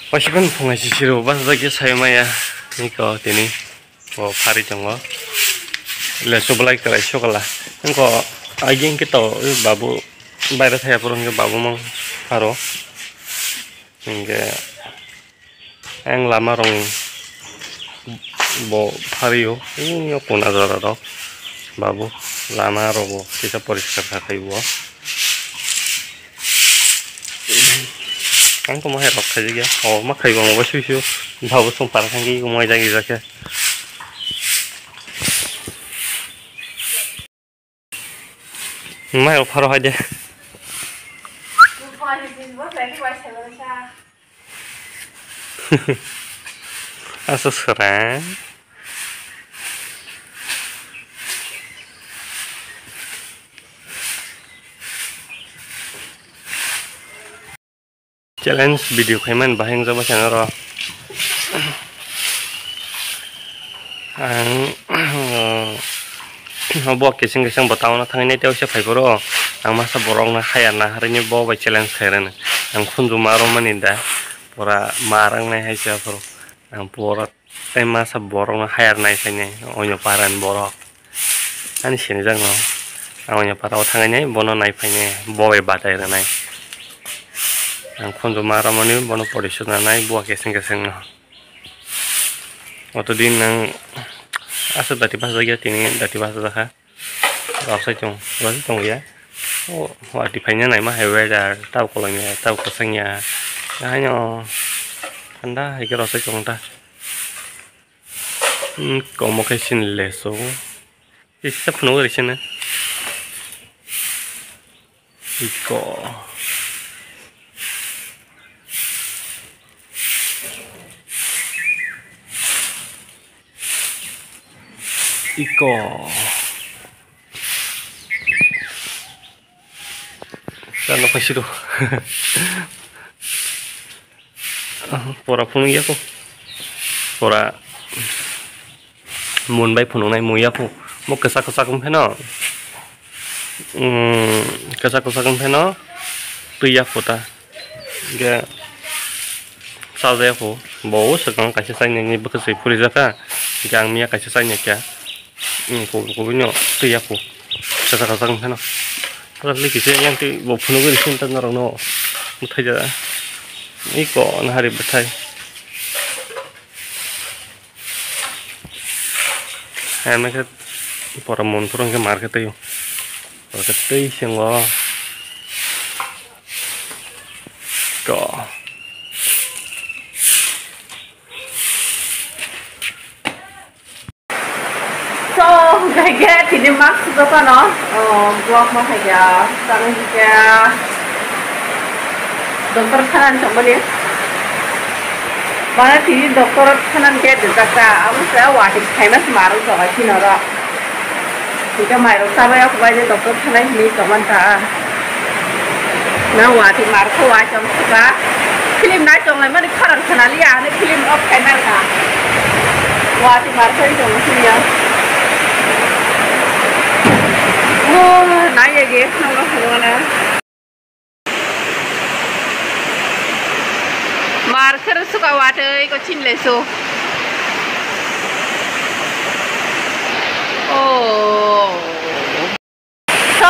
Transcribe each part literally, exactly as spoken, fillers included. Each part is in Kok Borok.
Paisibani phungai sisiro bachajak ya sayo maya niko tini o phari tongo. Lesu belai kwrai sokala. Niko aging kito babu baira thaya poro hingke babu mang pharo. Hingke ang lama rong bo phario. Niko kuna jora rok babu lama rogo kisa poriskar kha khai bo. Ang tongma hai rok khaijak ya. O ma khaibo mo sui sui. Babo song para thangki mo jagi jake. Mai rok pharo hai de. Asa sera. Challenge video khaimani bahai wngjakma khe norok. Ang bo kising kising bo town o thangwi nai tei waisa phai phuru ang masa borok no haya naharwi bo bai challenge khairani. Ang khunju ma romani da pura ma rang nai hai se aphuru ang pura. Tei masa borokno hire nai phainai, oino parani borok. Ani sinijakno, ang oino parao thangwi nai, bono nai phainai, bo bai batai rwnai. Ang khunju ma romani, bono porisuk nanai, bua keseng kesengno. Oto din ang aswk dati bachajak ya, tini dati bachajak kha. Rosai tong, rosai tong ya. O, wati phaina naima hai weather, tau koloknya, tau kwchangya. Haino thanda hai khe rosai tong ta. Hmm, komo khe sin leso. Kisa phunuk ri sini. Iko. Iko. Chalo, kaisi do. Pora phunuk ya ko. Pora mun bai phunuknai mui ya ko. Mo kwchak kwchak wng pheno. Umm, kwchak kwchak wng pheno. Twi ya ko ta. Hingke chajaya kho, bo swkang kaisa chainani bwkhwsai phurijakha, hingke ang miya kaisa chainai kha, hmm, kubui kubui no twi ya kho, kwchak kwchak wng phano. Kwchak le kisa yang twi bo phunugwi rikhe norok no bwthai ja, iko nahari bwthai. Hemekhe pora monthoro hingke market twi o. Pora twi sengo. To. So, hingke tini mask dokan o, o, block ma hai ya, tamo hingke. Doctor khana ni tongmani. Mana tini doctor khana ni gate rijak ta. Amo se wati khaima se marok jaga chini oro. Hingke mairok chabai o kubai de doctor khana hini tongman ta. Na wati marok wai chom suka. Film nai tonglai mani khorang khana liya ani film off khai nai kha. Wati marok tong sini ya. Oh, nai ye ge khana khana na. Mar khe rw suka watwi ko chin le su. Oh. So,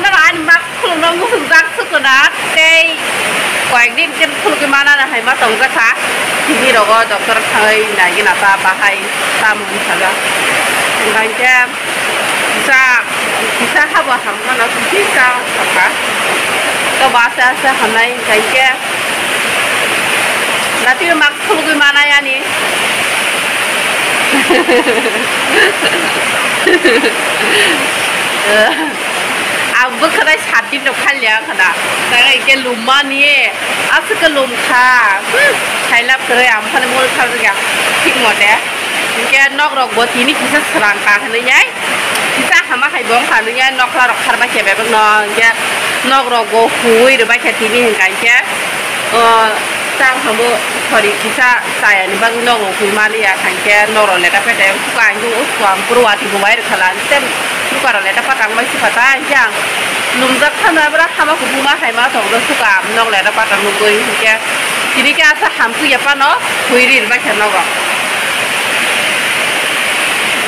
nang ani mak khulum no musuk jak sukuna tei koyek din khe khulugwi mana na hai ma tong jak kha. Tini rogo doctor thangwi nai gina ta bahai tamo wng saga. Hingkhe kisa, kisa habo hamgano kisa sakha. To ba asa asa hamnai hingkhe natwi mak khulugwi manai ani. Ang bwkhwnai sat din rok khalia khna. Tang hingkhe lummani aswk khe lumkha. Sailap kwrwi ang phano mul kharjakya thik mote. Hingke nok rok bo tini kisa srang ka hinui yai. Kisa hama hai bo wngkha hinui yai, nokla rok kharbai khe bebak no hingke nok rok bo huui rwbai khe tini hingka hingke, o, tang hambo sorry kisa chaya ni bagwi nok rok hui mali ya hingke nok rok leta peta yang suka ang o suka ang puro wati bo wai rwkha la hingke suka rok leta pata ang bai suka ta hingke ang lumjak khana bwra hama kubuma hai ma tong do suka nok leta pata nugui hingke. Tini khe asa hamkuk ya phano hui rir bai khe nogo.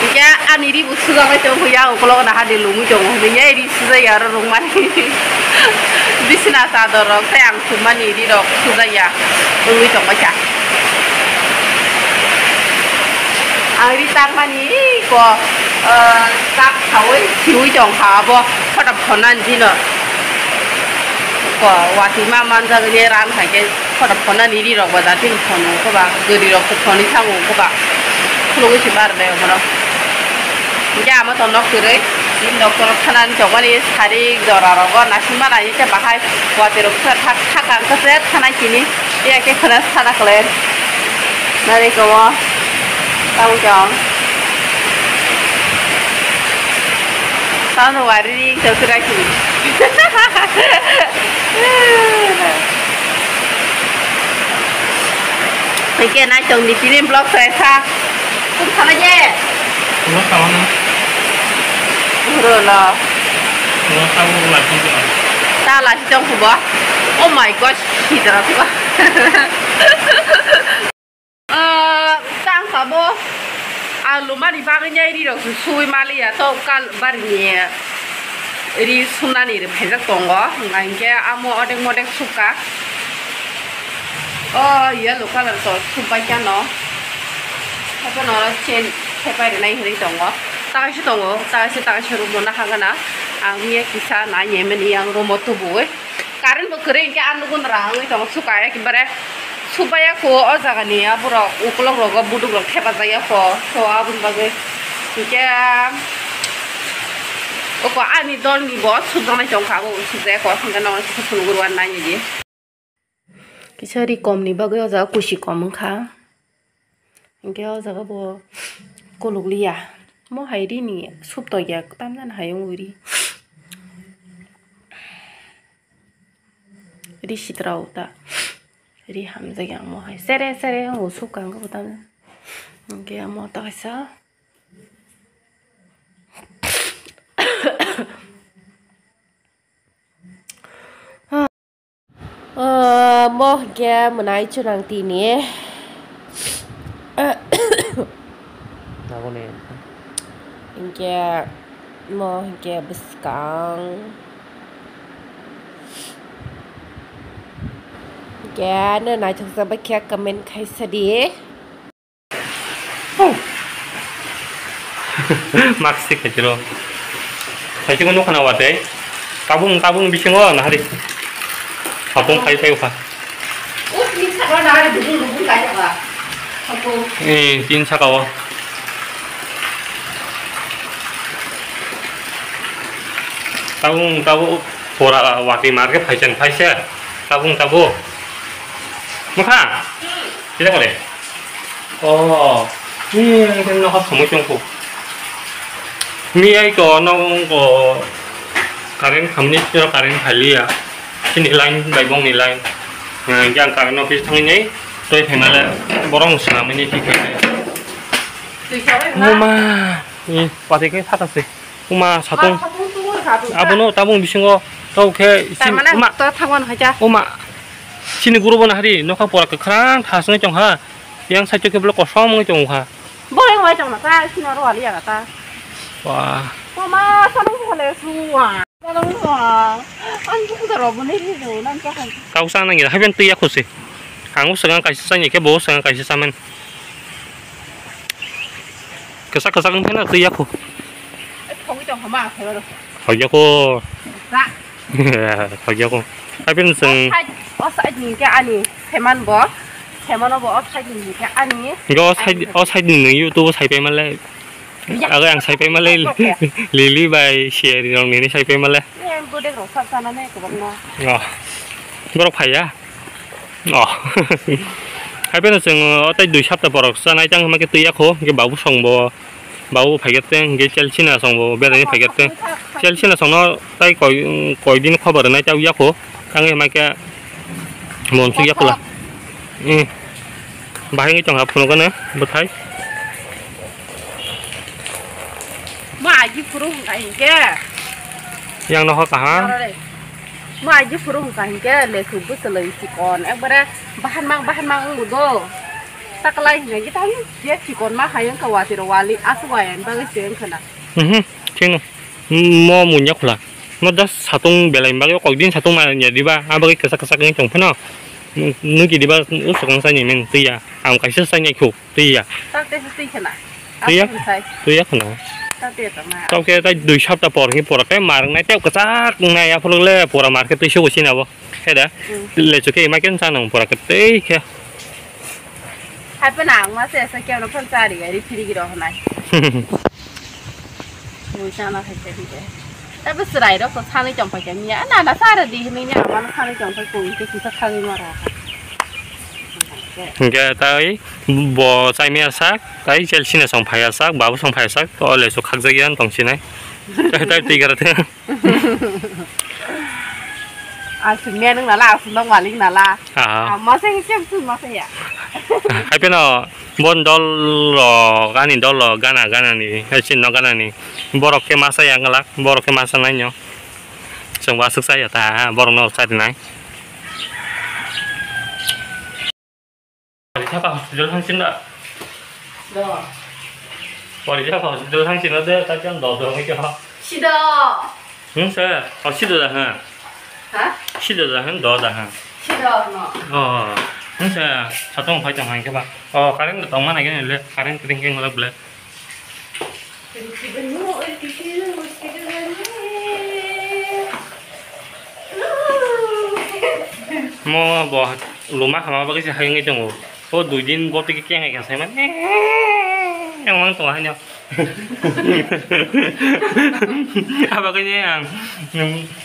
Hingke ani ri bo sujak bai tongo ya, ukolog naha de lumui tongo. Hingke ri sujak ya oro rungmani. Bisina chador rok tei ang sumani ri rok sujak ya. Rungui tong bai kha. Ang ri tangmani ko, eh, tak saui siui tong kha abo. Khotop khonani dino. Ko watui ma manjak ye ran hai khe. Khotop khonani ri rok ba jati phone wngkha ba, gari rok phone wngkha ba, khulugwi se bar bai omono. Hingke ama to nok kwrwi, bini doctor thanani chokmani sari jora rogo naisingma nai khe bahai watwi rok khe thak thak ang khe se thanai tini, ya khe khwna sana kle nari komo tamo chong. Tamo wari ring chok kira kiri. Hingke nai tong di tini vlog sai sa. Kum sana je. Vlog kawan. Bro lo. Vlog kawan lagi je. Ta lagi tong kuba. Oh my God, si dara kuba. Ah, tang sabo. Ang lumani bagwi nai ri rok sui maliya to kal barini. Ri sunani ri phaijak tongo, hingke amo odek modek suka. O yellow colour to subai kano. Haikhe no oro change khepai rinai hinwi tongo. Takaisa tongo, takaisa, takaisa room o nahagana. Ang miya kisa nai yemeni ang room o tubui. Current bo kwrwi hingke ang nugun rang wngwi tongo suka ekebare. Subaya ko o jaga ni aborok ukulok rogo buduk rok thepajak ya ko. So aboni bagwi hingke. Oko ani dol ni bo sujak nai tongkha, abo sujak ya ko, hingke nang sujak phunugwi rw nai di. Kisa ri kom ni bagwi o jaga kusi kom wngkha. Hingke o jaga bo kolok liya. Mo hai ri ni sup to ya, tam jani hai wngwi ri. Ri sitra o ta. Ri hamjak ya mo hai. Sere sere wngwi sup kang bo tam. Hingke mo ta kaisa. Ah, mo hingke mwnai chwnang tini. Naboni. Hingke mo hingke bwskang. Hingke ano naithok jagwi khe comment khaisa di. Oh. Maksi khaitiro. Khaitiro nukha na watwi. Tabung, tabung bisingo nahari. Tabung khai khai ukha. Eh, tin saka o. Tabung, tabung pora watwi marke phaichang phaisa. Tabung, tabung. Mukha? Tidak boleh. Oh, ini yang nokha samui tongkho. Miyai to nokho current khamni siro current phailiya. Chini line bai bongni line. Yang current office thangwi nai toi phaimale borok swnamwi ni thik khainai. Muma, ni pati kai thata se. Muma satung. Abono tabung bisingo tau khe. Muma. Chini guru bo nahari nokha pora kwkhwrang thasnai tongha. Yang side o khe bwlai kosom wngwi tongkha. Bo yang wai tongna ta, sino ro wali ya ta. Wah. Mama, sanu hole suwa. Sanu suwa. An bu da ro bu ne ri do nan ka han. Kau sa nang ya, haben twi ya khose. Ang swkang kaisa sa ni khe bo swkang kaisa sa man. Kasa kasa kan phena twi ya kho. Thongwi tong hama khe ro. Thoi ya kho. Sa. Khajako. Haipin chwng. O side, o side ni khe ani seman bo. Seman bo o side ni khe ani. Go o side, o side ni nung YouTube sai pai male. Ya. Ago ang sai pai male. Okay. Lili bai share rong ni sai pai male. Yang gode rok sab sana ne ko bang na. Go. Borok phaiya. Oh. Haipin chwng o tai dui sapta borok chanai tang hwnba khe twi ya kho. Khe babu song bo. Babu phaigateng, hingke Chelsea na song bo, berani phaigateng. Chelsea na song no tai koi, koi din khobor nai ta yakho. Tangwi mai khe monsu yakho la. Eh. Bahai ngi tong ha phunuk gana, bwthai. Ma agi phuru hingka hingke. Yang no ho kaham. Aro re. Ma aji phuru hwnkha hinkhe lesu bwtwlwi chikon ekbare bahan mang bahan mang wngo do. Taklai hinai khe tamo je chikon ma hai wngkha watiro wali aswk wayani bagwi se wngkha na. Mhm, chwngno. Mo munya khula. Mo das satung belai bagwi kokdin satung ma nya diba, a bagwi kwchak kwchak wngwi tong phano. Nwng ki diba usukang sa ni men twiya. Ang kaisa sa ni khu. Twi ya. Tabte se twi khna. Twi ya. Aswk sai. Twi ya khna. Tabte tongna. Tabke tai dui sapta por hi pora kai mar nai tei kwchak nai aphuru le pora mar khe twi se usi na bo. He da. Mm. Le chuke ma ken sa nang pora khe tei khe. Hai pe nang ma se se kya no phang chari gari phiri giro hnai. Mui chana hai khe dide. Abo chwrai rok to sanwi tong phai khe miya. Na na chara di hinwi nya mano sanwi tong phai kung khe kisa thangwi mara. Hingke tai bo chai maya sak, tai Chelsea ni song phai ya sak, babu song phai ya sak, to le so khakjak ya tong sinai. Tai twi gara the. Aswk mia nwng nala, aswk nok malik nala. Ah. Ah, masa ke kem tu masa ya. Hai peno bon dol rok, ani dol rok gana gana ni, hai sin no gana ni. Borok ke masa ya ngalak, borok ke masa nai nyo. Chwng bo aswk cha ya ta, borok no cha rinai. Pori thapa hospital thang sin da. Do. Pori thapa hospital thang sin da, ta jang do do ke ha. Sido. Hmm, sa, oh, sido da ha. Ha? Sido da ha, do da ha. Sido no. Oh. Hmm, sa, satong phai tong hai ke ba. Oh, current tong ma na ke le, current kring kring lak ble. Mo bo luma hama bagwi se hayungwi tongo. O dui din bo twi khe kengai kha sai mani. Yang mang tongo haino. Abagwi ang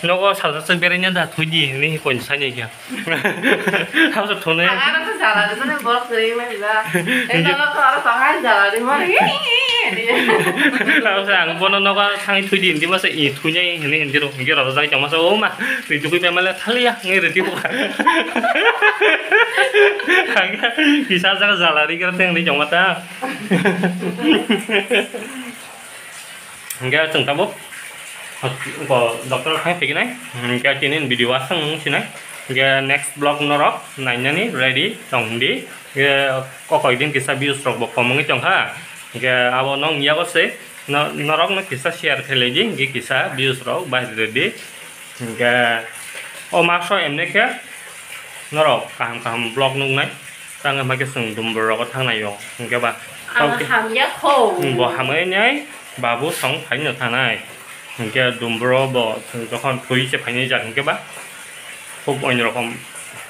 nogo salsa suk berai da thudi hinwi koi sani kha. Hausa thunai. Ang ano to jala rimani borok kwrwi mani ba. Tei dolo to aro tongai jala rimani. Hausa ang bono nogo thangwi thwidi hindi masa i thunai hindi hindi ro hindi ro jai tong masa o ma twi tukui pemale thaliya ngi riti buka. Ang kisa jaga jala ri kira teng ri tong mata. Hingke chwng tabuk bo doctor khai phaikhe nai. Hingke tini video aswk wng sinai. Hingke next vlog norok nainani ready tong di. Hingke kokoi din kisa views rok bo kom wngwi tongkha. Hingke abo nong yago se no-, norok no kisa share khailai di. Hingke kisa views rok bahai rwdi. Hingke o maso emne khe norok kaham kaham vlog nuknai. Tangwi hwnkhe chwng Dumbur rogo thangnai o hwnkhe ba. Ang hamya kho. Bo hamwi nai babu song phaino thangnai. Hwnkhe Dumbur bo chwng jokhon thwi se phainai jak hwnkhe ba. Khub oinrokom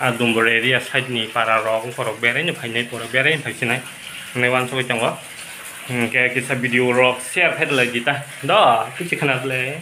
a Dumbur area side ni para rok borok beraino phainai pura beraino phaisinai hwnwi uansugwi tongo. Hwnkhe kisa video rok share khailai di ta do kichi khna ble.